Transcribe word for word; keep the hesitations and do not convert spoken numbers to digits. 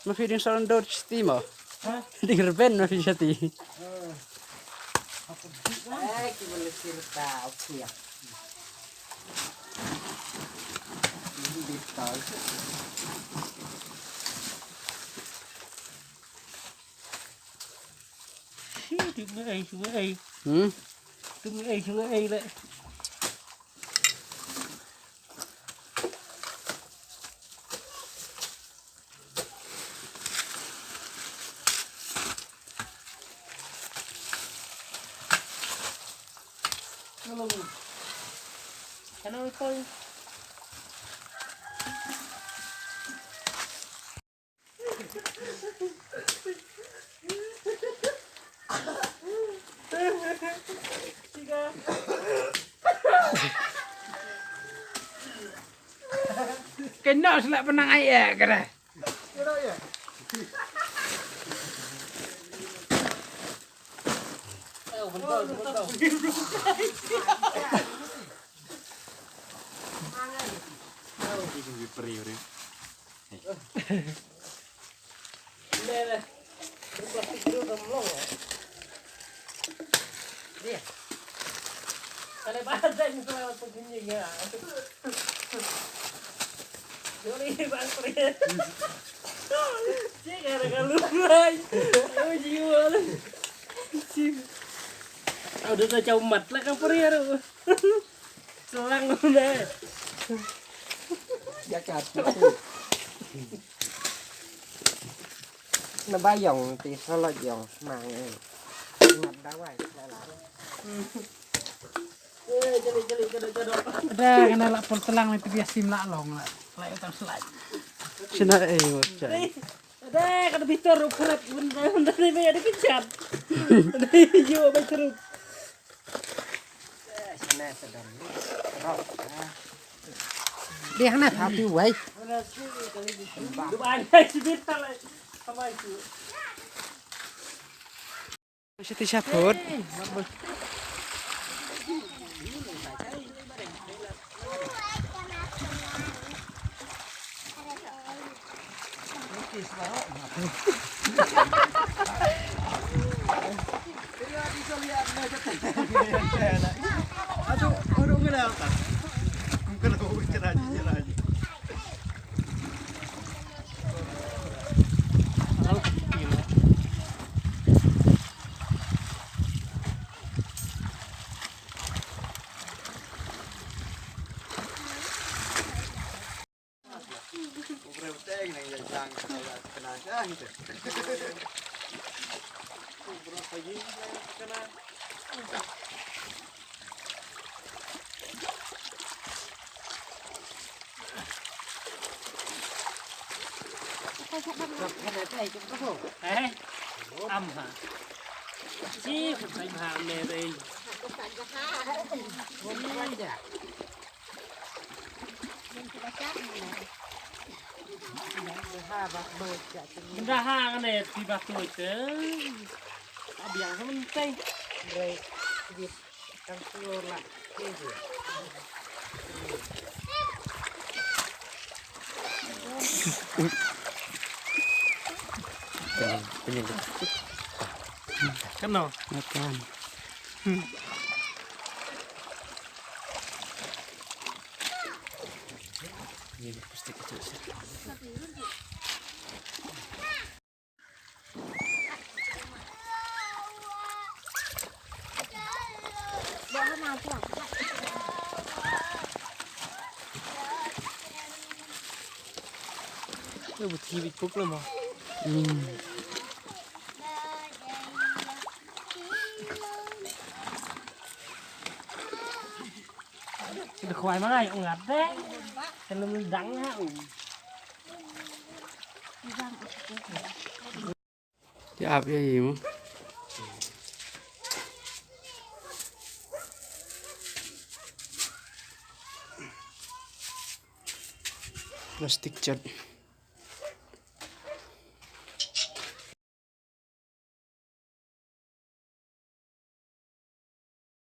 Ma phi ding surrender shati mo. Ha? Ding reben ma phi shati. Eh, ki mana sirta, okay. Ini betul. Shi, tu ngai, tu ngai. Hmm? Tu ngai, tu ngai le. Kena selak penang ai eh kena. Udah tak jauh mat lah kapur ya tu. Selang deh. Jakarta. Na ba ïong ti sala ïong mang eh. Mat dawai sala. Eh, jali, jali, jadok, jadok. Ada kena lak pol telang ni tu biasa sim lak long lak. Lak utang selai. Sina eh, wacai. Ada kena bitar rup kerap benda, benda ni ada kejap. Ada hijau baik terus. Dei hangne pha phi wei. Shati shaput. Eh? Am ha. Chi, sai ha me dei. Benda ha ne ti ba tu te. Abiang sementai. Keno. Makan. Ini plastik kecil sih. Ơ, bụt hi bịt puk lắm hả? Ừ. Dah khwai ma ngai ong ngat deh. Kan lum dang ha u. Ti ap ïa i mo. Plastik chat.